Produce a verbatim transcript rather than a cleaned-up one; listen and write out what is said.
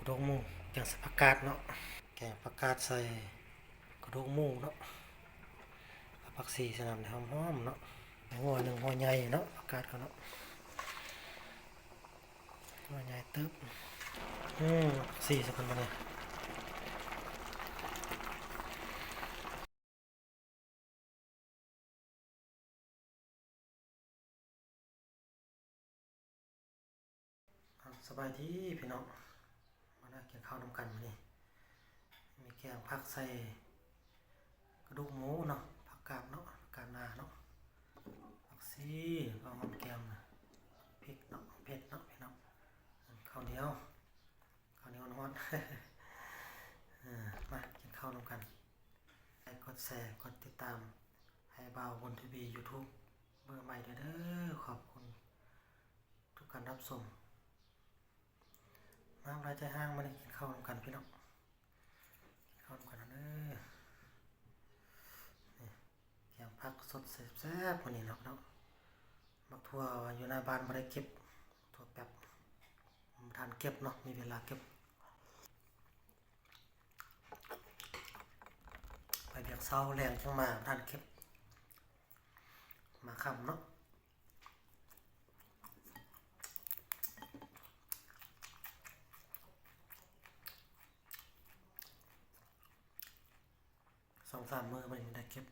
ดูกหมู แกงใส่ผักกาดเนาะ แกงผักกาดใส่กระดูกหมูเนาะ เอาผักชีใส่น้ำให้หอมๆเนาะ หัวหนึ่งหัวใหญ่เนาะ ผักกาดก็เนาะ หัวใหญ่เติบ อืม ผักชีใส่กันมาเลย อ่ะ สบายดีพี่น้อง มานั่งกินข้าวนำกันมื้อนี้ มีแกงผักใส่กระดูกหมูเนาะ ผักกาดเนาะ ผักกาดนาเนาะ ผักชี แล้วก็หอมแก้มนะ พริกเนาะ เผ็ดเนาะพี่น้อง ข้าวเหนียว ข้าวเหนียวฮ้อนๆ เออ มากินข้าวนำกัน ให้กดแชร์ กดติดตาม ให้บ่าวบุญทวี YouTube เบอร์ใหม่เด้อ ขอบคุณทุกการรับชม มาบ่าวใจฮ้าง มานี่กินข้าวนำกันพี่น้อง กินข้าวนำกันเด้อ นี่ แกงผักสดแซ่บๆ มื้อนี้เนาะ เนาะ บักถั่วอยู่หน้าบ้านบ่ได้เก็บ ถั่วแป๊บ บ่ทันเก็บเนาะ มีเวลาเก็บ ไปเวียกเช้าแลงจั่งมา บ่ทันเก็บ มาค่ำเนาะ สองสามมื้อบ่ได้เก็บ